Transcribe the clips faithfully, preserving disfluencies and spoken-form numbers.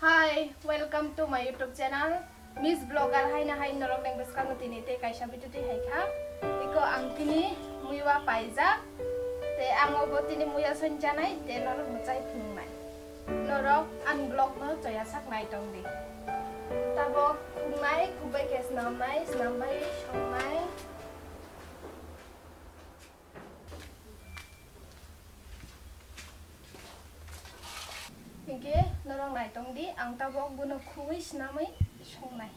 Hi, welcome to my YouTube channel, Miss Vlogger. Haino hai norok ni bwskango tini tei kaisa video twi hai kha. Iko ang tini muiwa paijak, tei ang obo tini muiya song chanai, tei norok mwchai phunuknai. Norok ani vlog no choya sak nai tong di. Tabok khungnai, khukbai khe snamnai, snambai songnai. Hinkhe norok nai tong di, ang tabok bono khugwi snamwi songnai.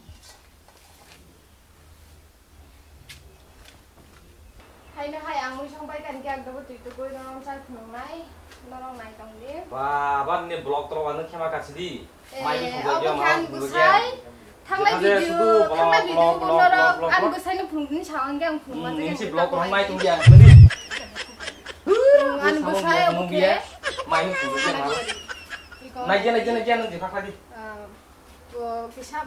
Haino hai ang mui song pai kha, hinkhe ang tabok twi tugwi norok chai phunuknai, norok nai tong di. Ba, ba, nini vlog tolo ano khema kasi di. Eh, mai ni phunukjak obo ya, khe ma ani phunukjak ya. Bwsai. Thangnai video, thangnai video bo norok ani bwsai no phunukdi sa ang khe ang phunukma. Hmm, nini si vlog rok nai tong ya. Ani bwsai obo khe. Mai ni phunukjak ma. Naikhe, naikhe, naikhe, nang jepha khadi. Ah, bo kisa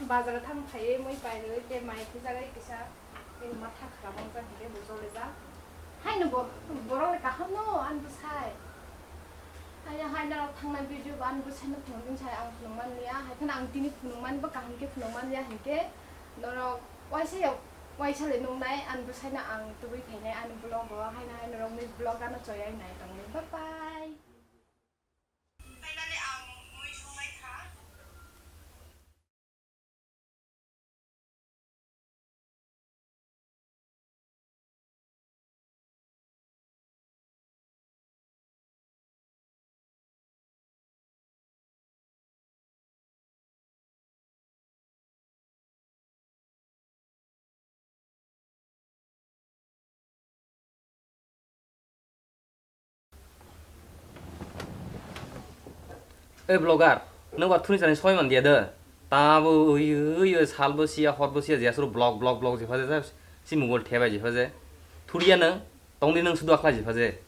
bazar thang phai mui pai rwi te mai kisa gai kisa. Tei matha khwlamo wngkha hinkhe bo jolijak. Haino bo, borokni kaham no ani bwsai. Haino hai norok thangnai video bo ani bwsai no phunukgwini sai ang phunukman liya. Hai phano ang tini phunukmani bo kaham khe phunukman liya hinkhe norok waisa ya, waisa le nuknai ani bwsai no ang tubui phainai ani vlog o. Haino hai norok ni vlog ano choyai nai tongni. Bye bye. Oi vlogger, nwng ba thuni chani soi man dia de. Tamo ui ui ui salbo siya, horbo siya, je asuro vlog, vlog, vlog jepha je, si mobile thebai jepha je. Thuriya nwng, tongdi nwng sudu akhlai jepha je.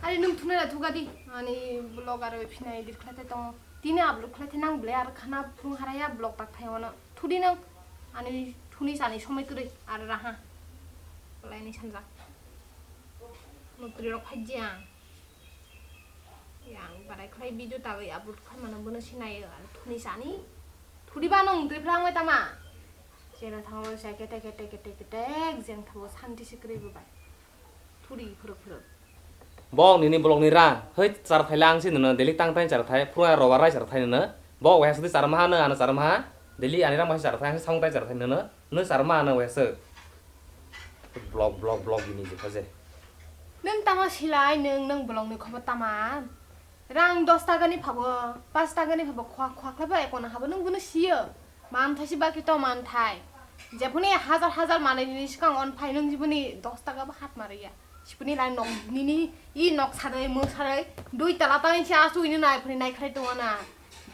Ari nwng thunai ra thuga di, ani vlog aro phinai edit khlai te tong. Tini upload khlai te nang ble ar khana phung haraya vlog tak thai wano. Thudi nwng, ani thuni sani somoi kwrwi ar raha. Belai ni sanjak. Mukri rok phai jang. Yang barai khlai video tagwi upload khlai mano bono sinai ar thuni sani. Thudi ba nwng twi phrang wai tama. Jera thango sa kete kete kete kete jeng thango santi sikri bo bai. Thuri phuruk phuruk. Bok nini blok ni rang. Hoi char thai lang si nono daily tang tang char thai. Phura robar rai char thai nono. Bok wahya sudi char maha no ano char maha. Daily ani rang bai char thai ang samung tai char thai nono. No char maha no wahya se. Blok blok blok bini je khaje. Nung tama silai nung nung blok ni khobo tama. Rang dos taka ni phabo, pas taka ni phabo khwa khwa khlai bai kono habo nung bono siyo. Manthai si baki to manthai. Jephuni hajar hajar manwi ni swkang on phai nung jiboni dos taka bo hat mariya. Sipuni lai nok nini i nok sadai mung sadai dui tala tangwi si asu ini nai phuni nai khlai tongo na.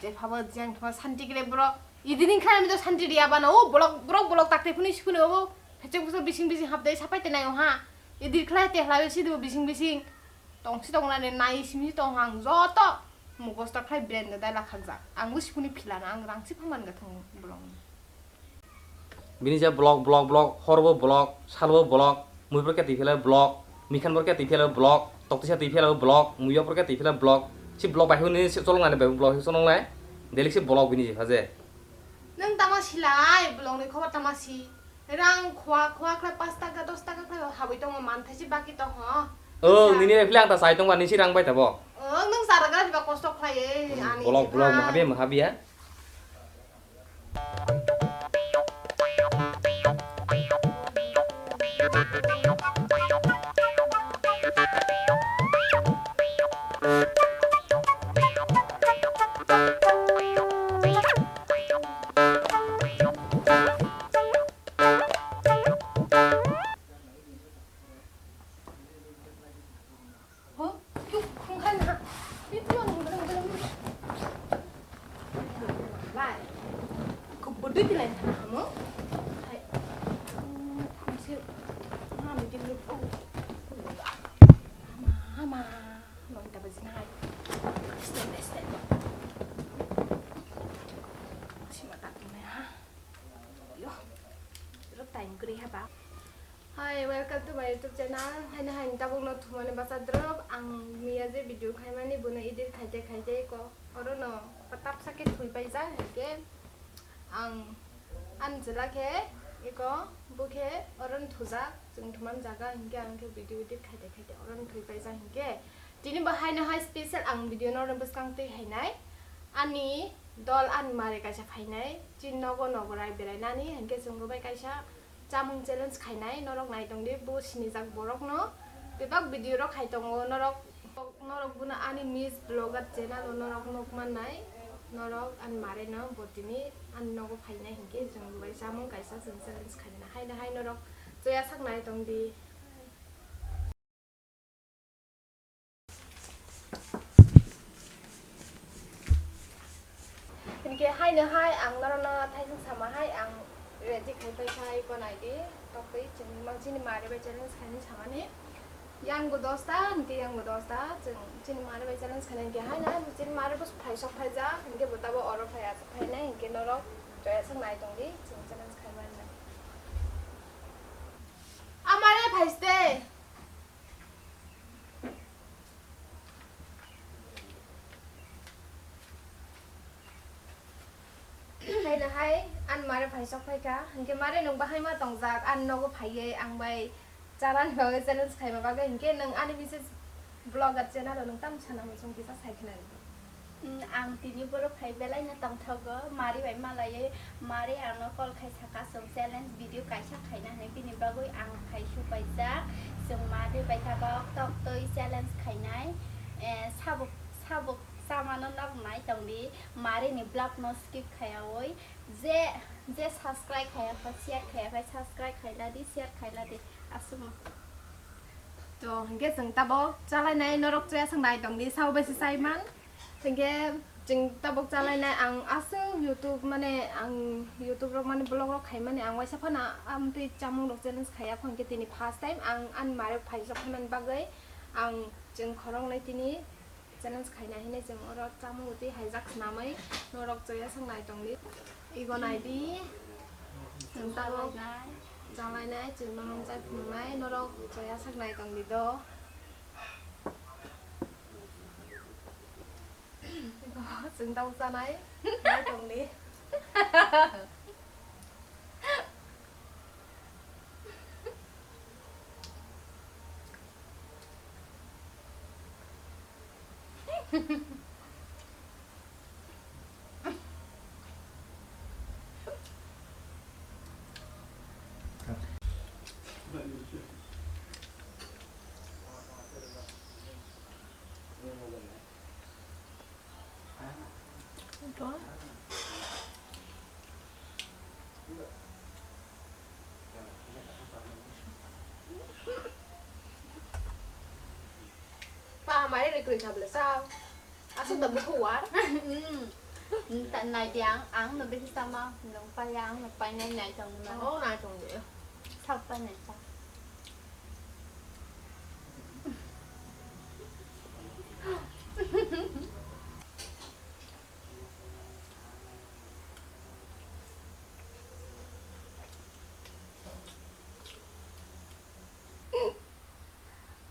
Jephabo jeng thwa santi kre bro. Idini khlai mi to santi riya bana o blok blok blok takte phuni sipuni obo. Phechek bwsa bising bising hapdai sapai te nai o ha. Idi khlai te khlai si do bising bising. Tongsi tongnani nai simi tong ang joto mugosta khlai brand dai lakhakjak. Ang bo sipuni philana ang rangsi phaman gathang bolong. Bini je blok blok blok horbo blok salbo blok muiphor khe twi phela blok mikhan bor khe twi phela blok toktisa twi phela blok muiya bor khe twi phela blok si blok bai hwnwi cholong ani bai blok cholong nai delik si blok bini je phaje. Nung tamo silai bolong ni khobor tamo si. Rang khwa khwa khlai pas taka dos taka khlai habwi tongo manthai si baki tongo. O nini bai phila ang ta sai tongba nisi rang bai tabo. O nung chara gra diba kosto khlai e ani. Bolok bolok mahabia mahabia. Ho, kyo khung khai na. Ni tu ang beleng beleng. Lai. Ko bodui ti lai na mo. Hai. Khung se. Na mi ti lu. Ama ama. Nong ta bajina hai. Step step. Sima tak ni ha. Yo, Welcome to my YouTube channel. Haino hain tabukno thumani basa drop. Ang miya je video khaimani bono edit khaite khaite ko orono patap sake thui paijak, hinkhe ang ani chwla khe eko bo khe orono thujak, chwng thumani jaga, hinkhe ang khe video edit khaite khaite orono thui paijak. Hinkhe tini bo haino hai special ang video no bwskang twi hainai ani dol ani mare kaisa phainai chini nogo nogo rai berainani, hinkhe chwng bo bai kaisa chamung challenge khainai, norok nai tongdi bo sinijak borokno. Bebak video rok khai tongo, norok, norok bono ani Miss Vlogger channel o norok nuk mannai, norok ani mare no bo tini ani nogo phainai hinkhe chwng bo bai chamung kaisa chwng challenge khainai, haino hai norok choya sak nai tongdi. Hinkhe haino hai ang norokno thaising sama hai ang ready khai pai khai ko naidi, tokwi chini mang chini mare bai challenge khaini samani. Yang bo dosta, hinkhe yang bo dosta, chwng chini mare bai challenge khaina hinkhe haino hai chini mare bo phai sok phaijak, hinkhe bo tabo oro phai aswk phainai, hinkhe norok joya sak nai tongdi, chwng challenge khai mani. Amare phaiste. Haino hai, ani mare phai sok phaikha, hinkhe mare nwng bahai ma tongjak, ani nogo phaiwi ang bai chanani bagwi challenge khaima bagwi, hinkhe nwng ani Miss Vlogger channel o nwng tamo sana muchung kisa sai khna rw. Mm, ang tini borok phai belai no tongthogo, mari bai malaiwi, mari ano call khai saka chwng challenge video kaisa khaina hinwi, bini bagwi ang phai supaijak, chwng mari bai tabok tok twi challenge khainai, eh, sabuk, sabuk chamano nok nai tongdi, mari ni vlog no skip khaiyawi, je, je subscribe khaiya kha, share khaiya kha, subscribe khailadi, share khailadi, aswkno. To, hinkhe chwng tabok chalainai norok choya sak nai tongdi, sao bai se chaiman. Hinkhe chwng tabok chalainai ang aswk YouTube, mane ang YouTube rok mane vlog rok khaimani ang waisa phano amtwi chamung rok challenge khaiya kho, hinkhe tini first time ang ani mare phai sok phaimani bagwi ang chwng khoroknwi tini challenge khaina hinwi chwng oro chamung twi haijak swnamwi norok choya sak nai tongdi. Igo naidi. Chwng tabok chalainai, chwng nono chai phunuknai, norok choya sak nai tongdi do. Igo chwng tabok chanai, nai tongdi. Pa, mari ni kri kable sa. Asuk da buku war. Hmm. Nta nai diang, ang no bisi sama, nung pa yang, nung pa nai nai tong na. Oh, nai tong de. Sak pa nai sa.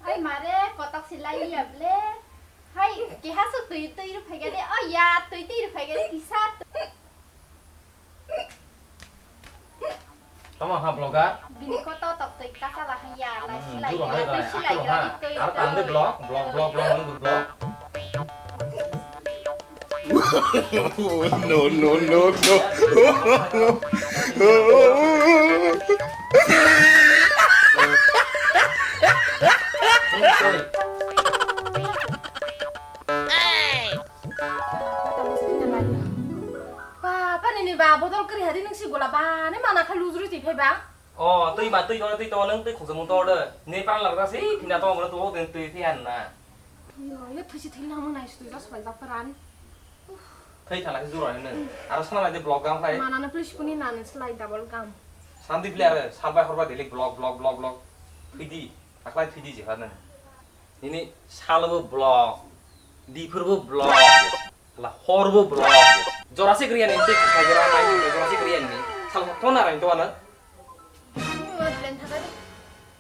Ai mare, kotok silai ya ble. Hai, keha su tui tui ru phai gade. Oh ya, tui tui ru phai gade, kisa. Tamo ha vlogger? Bini koto tok twi kasa la hanya, lai hmm, silai juro gira, hai lai, lai silai aku gira, ha. Di twi ar twi. Tang de vlog, vlog, vlog, vlog, vlog. No, no, no, no. Hey! Ba, pani ni ba, bodol kri hadi nung si gola ba, ne mana kha lujuri ti phai ba. O, twi ma, twi tongo, twi tongo, nung twi khoksa mung tongo de. Ne parang larga si, phina tongo, mano tuo den twi phi han na. Yo, yo, thwi si thwi na mo nai si twi jos bai ba pran. Thwi thala si jura ne. Aro sana mai de vlog gam khlai. Mana na please puni na ne slide double gam. Santi phle are, sal bai hor bai daily vlog, vlog, vlog, vlog. Thwi di, aklai thwi di je ha ne. Nini salobo vlog, diphirbo vlog, la horbo vlog. Jurassic Riyan ni tei kha jora nai, Jurassic Riyan ni. Sal hokto na rai to ana. Mo plan thakai.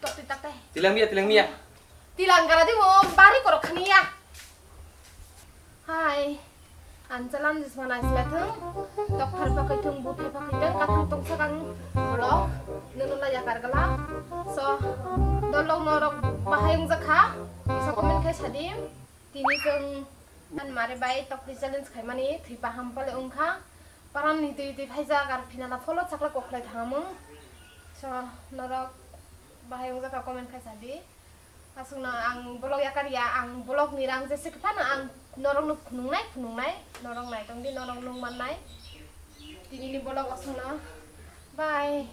To Tilang miya, tilang miya. Tilang gara di mo bari korok khani ya. Hai. Anchalam jisma nai sila thung. Dokthar pakai thung, buthai pakai thung, kathang tong sakang vlog. Nunu la yakar gala. So, dolong norok bahai wng jakha. Bisa comment khai sadi. Tini keng an mare bai tokti challenge khaimani thwi paham pale wngkha. Paran ni twi twi phaijak ar phinala pholo chakla koklai thamung. So, norok bahai wng jakha comment khai sadi. Aswkno ang vlog yakar ya, ang vlog ni rang jese kwphano ang norokno phunuknai, phunuknai, norok naitongdi, norok nung mannai. Tinini vlog aswkno. Bye.